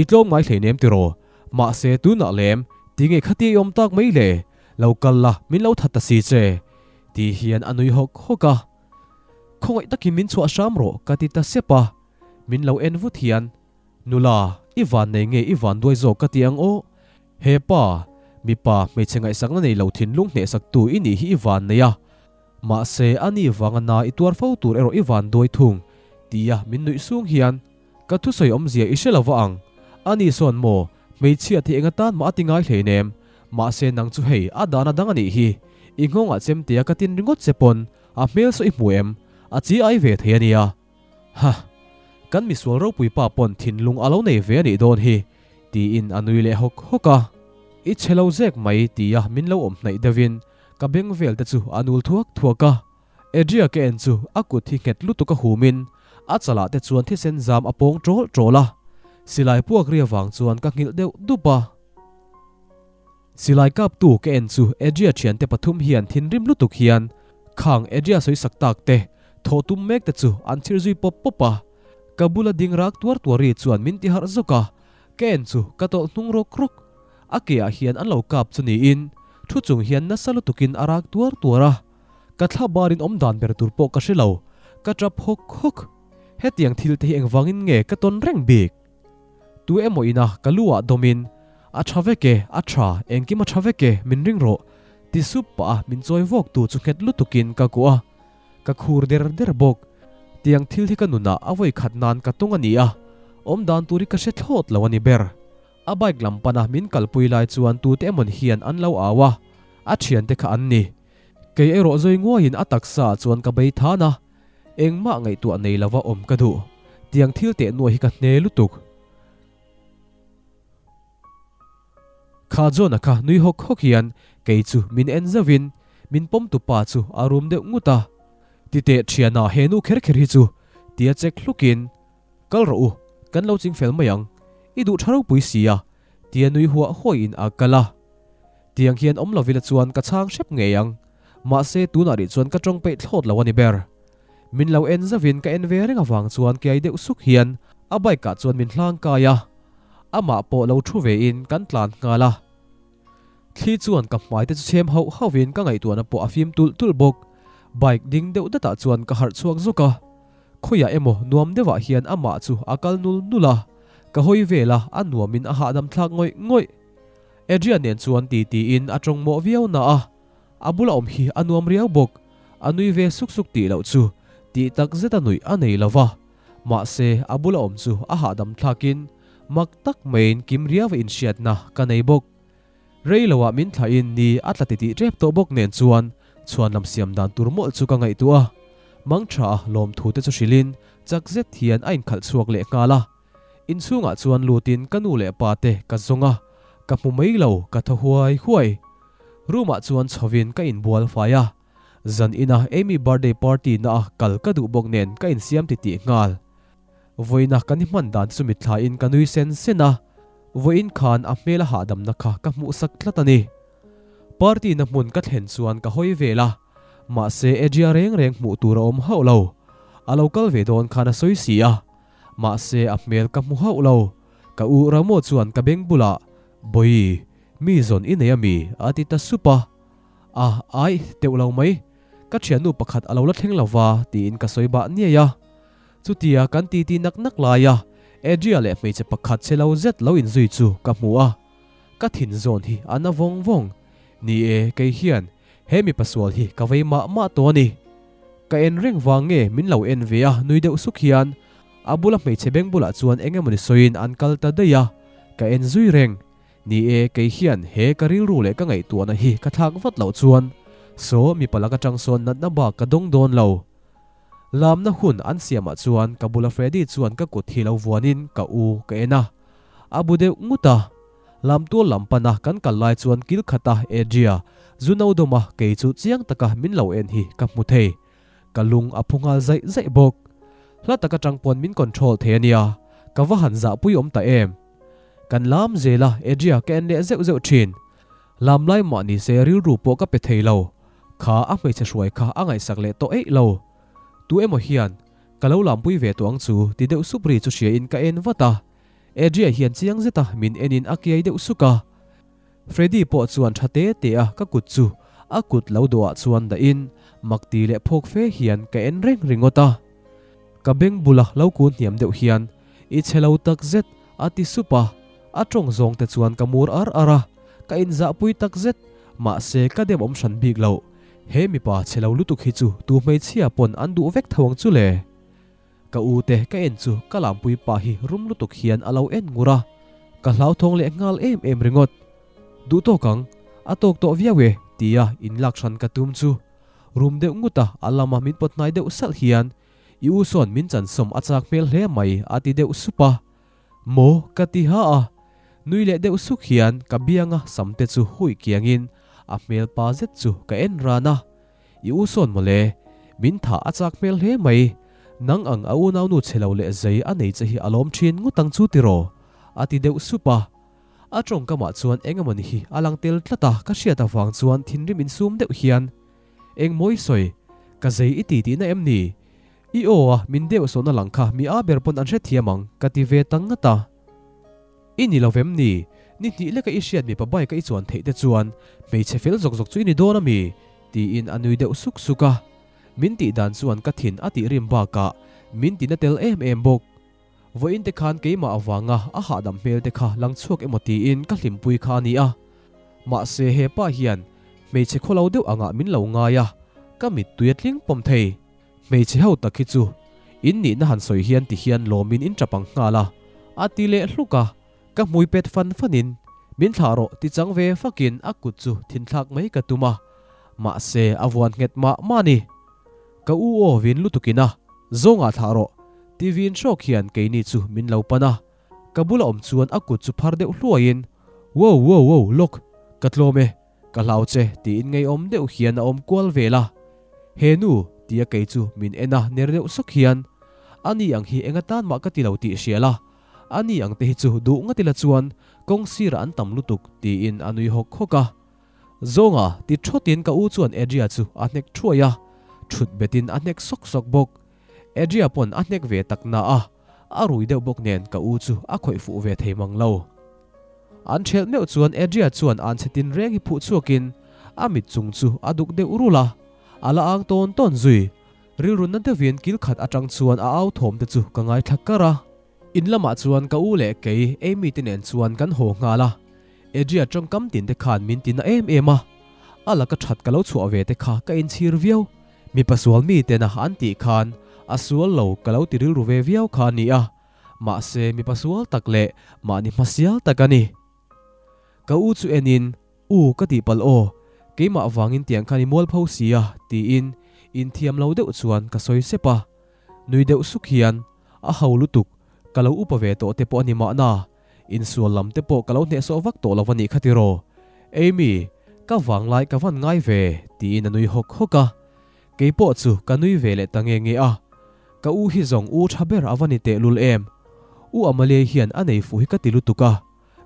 Speaker 1: i tlawm ngai hleinem tiraw? Mahse tunah lem, tinge khatia i awm tak mai le? Lo kal la, min lo that ta si che. Ti hian a nui hawk hawk a. Khawngaih takin min chhuah hram rawh ka ti ta sep a. Min lo en vut hian, Nula, i van nei nge i van duai zawk ka ti ang aw. He pa, mipa hmeichhe ngaihsakna nei lo thinlung hnehsaktu i nih hi i van nei a. Mahse, a ni vanga na i tuar fo tur erawh i van duai thung, tia min nuih sung hian, Ka thusawi awmzia i hre lo va ang. A ni sawn maw, hmeichhia te eng atan mah a ti ngai hleinem. Mahse nang chu hei, a dan a dang a nih hi. I nghawngah chemtea ka tin ringawt che pawn, a hmel saw i hmu em? A chi ai ve thei a nia. Hah! Kan misual ropui pa pawn thinlung a lo nei ve a nih dawn hi, tiin a nui leh hawk hawk a. I chhe lo zek mai, tia min lo awm hnaih deuhin ka beng vel te chu a nul thuak thuak a. Adria ka en chu a kut hi nghet lutuk a humin a chalah te chuan thisen zam a pawng ṭawl ṭawl a. Silai puak ri avang chuan ka nghilh deuh dup a. Silai kaptu ka en chu Adria thiante pathum hian thinrim lutuk hian khang Adria sawisak tak te thawh tum mek te chu an chhir zui pawp pawp a. Ka bula ding rak tuar tuar ri chuan min ti harh zawk a, ka en chu ka tawlh hnung rawk rawk. A ke ah hian an lo kap chu niin thu chung hian nasa lutukin a rak tuar tuar a. Ka thla barin awm dan ber tur pawh ka hre lo, ka tap hawk hawk. Hetiang thil te hi engvangin nge ka tawn reng bik? Tu emaw ina ka lu ah dawmin, A tha vek e, a tha, engkim a tha vek e, min ring rawh, ti sup pah a min chawi vawk tu chu nghet lutukin ka kuah a, ka khur der der bawk. Tiang thil hi ka nunah a vawi khat nan ka tawng a ni a, awm dan tur hi ka hre thlawt lo a ni ber. A bike lam pana min kalpui lai chuan tute emawn hian an lo au a, a thiante kha an ni. Kei erawh zawi nguaiin a taksa ah chuan ka bei than a, engmah ngaihtuah nei lova awm ka duh. Tiang thil teh nuai hi ka hne lutuk. Kha John-a kha nui hawk hawk hian kei chu min en zauhin min pawm tu pa chu a rum deuh ngut a. Titeh thiana he nu kher kher hi chu tia chek hlukin Kal rawh u, kan lo ching fel mai ang. I duh tha ropui si a, tia nui huah huaiin a kal a. Tiang hian awm lovila chuan ka chhang hrep ngei ang. Mahse tunah rih chuan ka tawng peih thlawt lo a ni ber. Min lo en zauhin ka en ve reng avang chuan kiai deuh suk hian a bike ah chuan min hlang kai a. Amah pawh lo thu vein kan tlan nghal a. Thli chuan ka hmai te chu chhem hauh hauhin ka ngaihtuahna pawh a fim tulh tulh bawk. Bike ding deuh datah chuan ka harh chhuak zawk a. Khawiah emaw nuam deuhah hian amah chu a kal nul nul a, ka hawi vel a, a nuamin a hahdam thlak ngawih ngawih. Adrian nen chuan ti tiin a tawng mawh viau na a, a bula awm hi a nuam riau bawk. A nui ve suk suk tih loh chu tih tak zeta nuih a nei lo va, mahse a bula awm chu a hahdam thlakin mak tak maiin kim riau a inhriatna ka nei bawk. Rei loah min thlahin ni a tla titih tep tawh bawk nen chuan chhuan lam siam dan tur mawlh chu ka ngaihtuah a. Mang tha a lawmthu te chu hrilhin chak zet hian a inkhalh chhuak leh nghal a. Inchhungah chuan lutin ka nu leh pa te ka zawng a, ka hmu mai lo ka thaw huai huai. Room ah chuan chhovin ka inbual fai a. Zan ina Amy birthday party na a kal ka duh bawk nen ka insiam titih nghal. Vawiina kan i hman dan chu mitthlain ka nui sen sen a, vawiin khan a hmel a hahdamna kha ka hmuhsak tlat a ni. Party na hmun ka thlen chuan ka hawi vel a, mahse Adria reng reng hmuh tur a awm hauh lo. A lo kal ve dawn khan a sawi si a, mahse a hmel ka hmu hauh lo. Ka u Ramo chuan ka beng bulah, Bawi, mi zawn i nei a mi? a ti ta sup a. A, aih, teuh lo mai. Ka thiannu pakhat a lo la thleng lo va, tiin ka sawi bah niai a. Chutia kan titi nak nak laia Adria leh hmeichhe pakhat che lo zet lo inzui chu ka hmu a, ka thin zawn hi a na vawng vawng. Ni e, kei hian he mipa sual hi ka vei mah mah tawh a ni. Ka en reng vang nge min lo en ve a nui deuh suk hian a bula hmeichhe beng bulah chuan eng emawni sawiin an kal ta daih a, ka en zui reng. Ni e, kei hian he ka rilru leh ka ngaihtuahna hi ka thlak vat loh chuan saw mipa lak atang sawn natna bak ka dawng dawn lo. Lamna hun an siamah chuan ka bula Freddy chuan ka kut hi lo vuanin ka u ka en a, a bu deuh ngut a. Lam tual lam pana kan kal lai chuan kil khata Adria zu no dawma kei chu chiang taka min lo en hi ka hmu thei. Ka lung a phu nghal zaih zaih bawk. Hla taka tang pawn min control thei a nia, ka va han zahpui awm ta em. Kan lam zel a, Adria ka en leh zeuh zeuh thin. Lam lai mah ni se rilru pawh ka pe thei lo. Kha a hmeichhe hruai kha a ngaihsak leh tawh eih lo. Tu emaw hian, Ka lo lampui ve tawh ang chu, ti deuh sup ri chu hriain ka en vat a. Adria hian chiang zeta min enin a kiai deuh suk a. Freddy pawh chuan tha te te a ka kut chu a kut lo dawhah chuan dahin mak ti leh phawk fe hian ka en reng ringawt a. Ka beng bula lo kun hniam deuh hian, I chhe lo tak zet, a ti sup a. A tawng zawng te chuan ka mur ar ar a, ka inzahpui tak zet. Mahse, ka dem awm hran bik lo. He mipa chhe lo lutuk hi chu tu hmeichhia pawn an duh vek tho ang chu le. Ka u te ka en chu ka lampui pa hi rum lutuk hian a lo en ngur a, ka hlauthawng leh nghal em em ringawt. Duh tawk ang, a tawk tawh viau e tia inlak hran ka tum chu rum deuh ngut a a lama min pawt hnai deuh salh hian i u sawn min chansawm a chak hmel hle mai a ti deuh sup a. Maw ka ti ha a, nui leh deuh suk hian ka bianga sam te chu hui kiangin a hmel pa zet chu ka en ran a. I u sawn mawle, min thah a chak hmel hle mai. Nang ang a unaunu chhe lo leh zei a nei che hi a lawm thin ngawt ang chu tiraw? a ti deuh sup a. A tawngkamah chuan eng emawni hi a lang tel tlat a, ka hriat avang chuan thinrim insum deuh hian, Eng maw i sawi? Ka zei i ti tihna em ni? I aw a, min deuh sawhna lang kha mi a ber pawn an hrethiam ang, ka ti ve ta ngat a. I ni lo vem ni? Ni hnih leka i hriat mipa bike a i chuan theih te chuan hmeichhe fel zawk zawk chu i ni dawn a mi? tiin a nui deuh suk suk a. Min tih dan chuan ka thin a tih rim bakah min tina tel em em bawk. Vawiin te khan keimah avanga a hahdam hmel te kha lang chhuak emaw tiin ka hlimpui kha a ni a. Mahse he pa hian hmeichhe khawlo deuh angah min lo ngai a, ka mittui a tling pawm thei. Hmeichhe ho tak hi chu in nihna han sawi hian ti hian lawmin in tap ang nghal a, a ti leh hluk a, ka hmui pet fan fanin min thlah rawh ti chang ve fakin a kut chu thinthlak mai ka tum a, mahse a vuan nghet mah mah a ni. Ka u aw vin lutukin a, zawngah thlah rawh ti vin hrawk hian keini chu min lo pan a, ka bula awm chuan a kut chu phar deuh hluaiin Wow wow wow lawk, ka tlawm e. Ka hlau che tiin ngeiawm deuh hian a awm kual vel a. He nu, tia kei chu min en a ner deuh sawk hian, A ni ang hi eng atan mah ka ti lo tih hria la, a ni ang te hi chu duh ngat ila chuan kawng sirah an tam lutuk tiin a nui hawk hawk a. Zawnga ti thawtin ka u chuan Adria chu a hnek thuai a, thut betin a hnek sawk sawk bawk. Adria pawn a hnek ve tak na a, a rui deuh bawk nen ka u chu a khawih fuh ve thei mang lo. An ṭhelh meuh chuan Adria chuan an chhe tin reng hi phuh chhuakin a mit chung chu a duk deuh rulh a, a la ang tawn tawn zui. Rilru na deuhin kil khat aṭang chuan a au thawm te chu ka ngaithla kar a. In lamah chuan ka u leh kei Amy te nen chuan kan haw nghal a, Adria ṭawngkam tin te khan min ti na em em a, a laka ṭhat ka lo chhuah ve te kha ka inchhir viau. Mipa sual mi tena an tih khan a sual lo ka lo ti rilru ve viau kha a ni a. Mahse mipa sual tak leh mahni hmasial tak a ni. Ka u chu enin, U ka tih palh aw, keimah vangin tiang khan i mualpho si a, tiin inthiam lo deuh chuan ka sawi sep a. Nui deuh suk hian, A ho lutuk, ka lo upa ve tawh te pawh a ni mahna, insual lam te pawh ka lo hnehsawh vak tawh lo a nih kha tiraw? Amy, ka vanglai ka van ngai ve, tiin a nui hawk hawk a. Kei pawh chu ka nui ve leh ta nge nge a, ka u hi zawng u tha ber a va ni teh lul em. U Amalie hian a nei fuh hi ka ti lutuk a,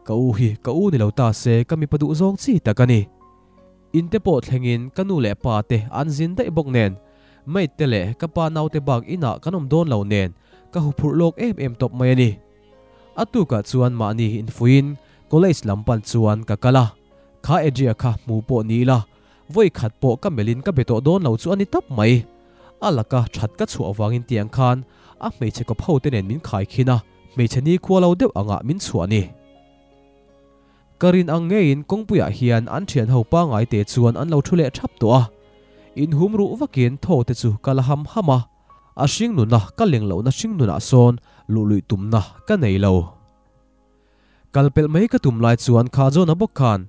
Speaker 1: ka u hi ka u ni lo ta se ka mipa duh zawng chi tak a ni. In te pawh thlengin ka nu leh pa te an zin daih bawk nen, maid te leh ka pa naute bak inah kan awm dawn lo nen ka huphurh lawk em em tawp mai a ni. A tukah chuan mahni infuiin college lam pan chuan ka kal a, kha Adria kha hmu pawh ni ila Vawi khat pawh ka melhin ka be tawh dawn lo chu a ni tawp mai. A laka that ka chhuah avangin tiang khan a hmeichhe kawp ho te nen min khai khin a, hmeichhe ni khua lo deuh angah min chhuah ni. Ka rin ang ngeiin kawngpuiah hian an thian ho pangai te chuan an lo thu leh thap tawh a. Inhum ruh vakin thaw te chu ka la ham ham a. A hringnuna ka leng lohna hringnunah sawn luhluih tumna ka nei lo. Kal pelh mai ka tum lai chuan kha John-a bawk khan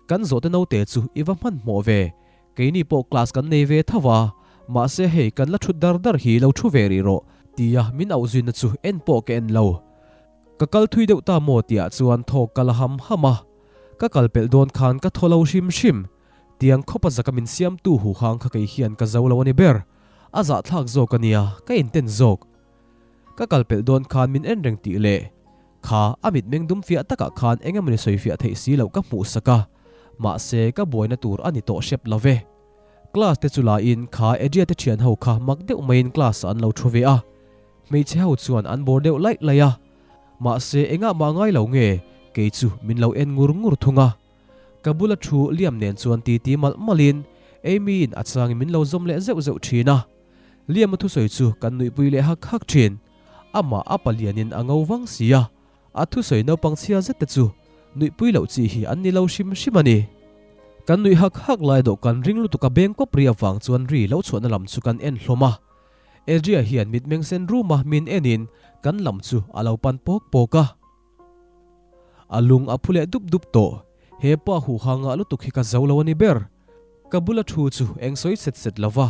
Speaker 1: kan zawhte naute chu i va hmanhmawh ve, keini pawh class kan nei ve tho a, mahse hei kan la thut dar dar hi lo thu ve rih rawh tia min auh zuina chu en pawh ka en lo. Ka kal thui deuh ta maw tihah chuan thawk ka la ham ham a, ka kal pelh dawn khan ka thaw lo hrim hrim. Tiang khawpa zaka min siamtu huhang kha kei hian ka zo lo a ni ber, a zahthlak zawk a nia, ka inten zawk. Ka kal pelh dawn khan min en reng tih leh kha a mitmeng dum fiah takah khan eng emawni sawi fiah theih si loh ka hmuh sak a, mahse ka buaina tur a ni tawh hrep lo ve. Class te chu laiin kha Adria te thian ho kha mak deuh maiin class ah an lo thu ve a, hmeichhe ho chuan an bawr deuh laih laih a, mahse engah mah ngai lo nge kei chu min lo en ngur ngur thung a. Ka bula thu Liam nen chuan titi malh malhin Amy in a changin min lo zawm leh zeuh zeuh thin a. Liam-a thusawi chu kan nuihpui leh hak hak thin. Amah a palianin a ngo vang si a, a thusawi naupang chhia zet te chu nuihpui loh chi hi an ni lo hrim hrim a ni. Kan nuih hak hak lai dawhkan ring lutuk a beng kawp ri avang chuan ri lo chhuahna lam chu kan en hlawm a. Adria hian mitmeng sen ruma min enin kan lam chu a lo pan pawk pawk a. A lung a phu leh dup dup tawh. He pa huha ngah lutuk hi ka zo lo a ni ber. Ka bula thu chu eng sawi set set lo va,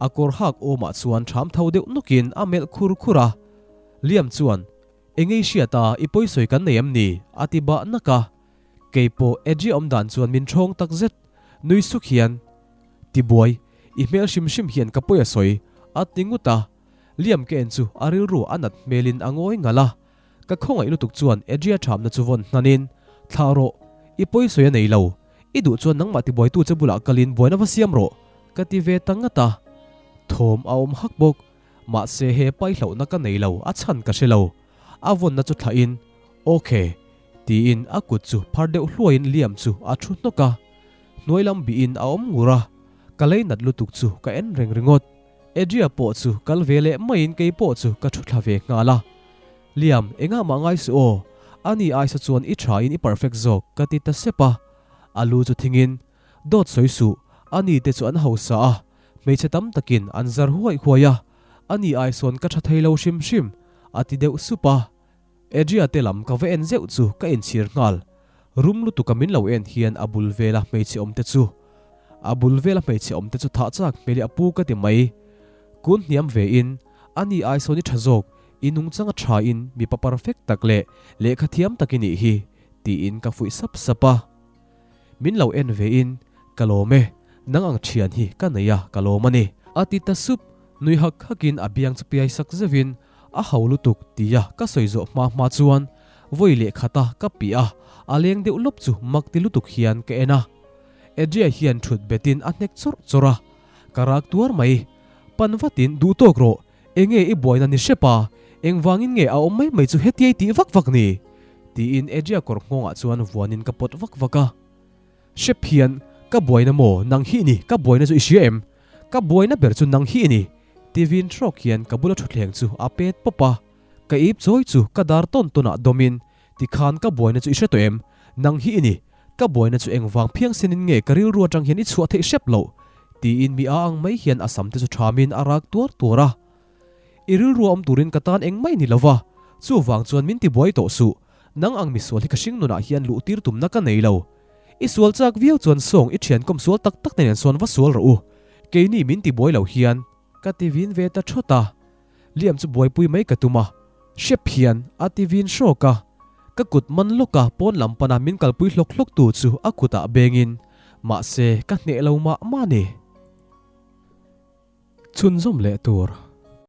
Speaker 1: a kawr hak awmah chuan ṭham tho deuh nawkin a melh khur khur a. Liam chuan, Engei hriat a, i pawisawi kan nei em ni? a ti bah nak a. Kei pawh Edrie awm dan chuan min ṭhawng tak zet. Nui suk hian, Tibuai, i hmel hrim hrim hian ka pawi a sawi, a ti ngut a. Liam ka en chu a rilru a nat hmelin a ngawi ngalh a. Ka khawngaih lutuk chuan Adria thamna chu vawn hnanin, Thlah rawh, i pawi sawi a nei lo. I duh chuan nangmah tibuaitu che bulah kalin buaina va siam rawh, ka ti ve ta ngat a. Thawm a awm hak bawk. Mahse he pai hlauhna ka nei lo, a chhan ka hre lo. A vawnna chu thlahin, Ok, tiin a kut chu phar deuh hluaiin Liam chu a thu hnawk a. Hnuai lam bihin a awm ngur a, ka lei nat lutuk chu ka en reng ringawt. Adria pawh chu kal ve leh maiin kei pawh chu ka thu thla ve nghal a. Liam, engah mah ngai suh aw, ani aisa chuan i tha in i perfect zawk ka ti ta sep a. A lu chu thingin, Dawt sawi suh, ani te chu an hausa a, hmeichhe tam takin an zar huai huai a, ani aisawn ka tha thei lo hrim hrim, a ti deuh sup a. Adria te lam ka va en zeuh chu ka inchhir nghal. Rum lutuka min lo en hian a bul vela hmeichhe awm te chu a bul vela hmeichhe awm te chu thah chak hmel i a pu ka ti mai. Kun hniam ve in, ani ai sawn i tha zawk, i nungchang a tha in mipa perfect tak leh lehkha thiam tak i nih hi, tiin ka fuih sap sap a. Min lo en ve in, Ka lawm e, nang ang thian hi ka nei a, ka lawm a ni. A ti ta sup, nui hak hak in a biang chu piai sak zeuh in, A ho lutuk, tia ka sawi zawh hma hma chuan vawi leh khata ka piah a, a leng deuh lawp chu mak ti lutuk hian ka en a. Adria hian thut betin a hnek chawrh chawrh a, ka rak tuar mai. Pan vatin duh tawk rawh, enge i buaina ni hrep a, engvangin nge a awm mai mai chu hetiai tih vak vak ni? Tiin Adria kawr nghawngah chuan vuanin ka pawt vak vak a. Hrep hian, Ka buaina maw, nang hi i ni, ka buaina chu i hria em? Ka buaina ber chu nang hi i ni! Ti vin hrawk hian ka bula thutthleng chu a pet pawp a. Ka ip chawi chu ka dar tawn tawnah dawmin, Tikhan ka buaina chu i hre tawh em? Nang hi i ni, ka buaina chu engvang phiangsenin nge ka rilru atang hian i chhuah theih hrep loh? Tiin mi a ang mai hian a sam te chu thamin a rak tuar tuar a. I rilru a awm turin ka tan engmah i ni lova, chuvang chuan min tibuai tawh suh. Nang ang misual hi ka hring nunah hian luh tir tumna ka nei lo. I sual chak viau chuan sawng i thian kawm sual tak tak te nen sawn va sual rawh u. Keini min tibuai lo hian. Ka ti vin ve ta thawt a. Liam chu buaipui mai ka tum a. Hrep hian a ti vin hrawk a. Ka kut man lawk a pawn lam pana min kalpui hlawk hlawk tu chu a kutah bengin mahse ka hneh lo mah mah ni. Chhunzawm leh tur.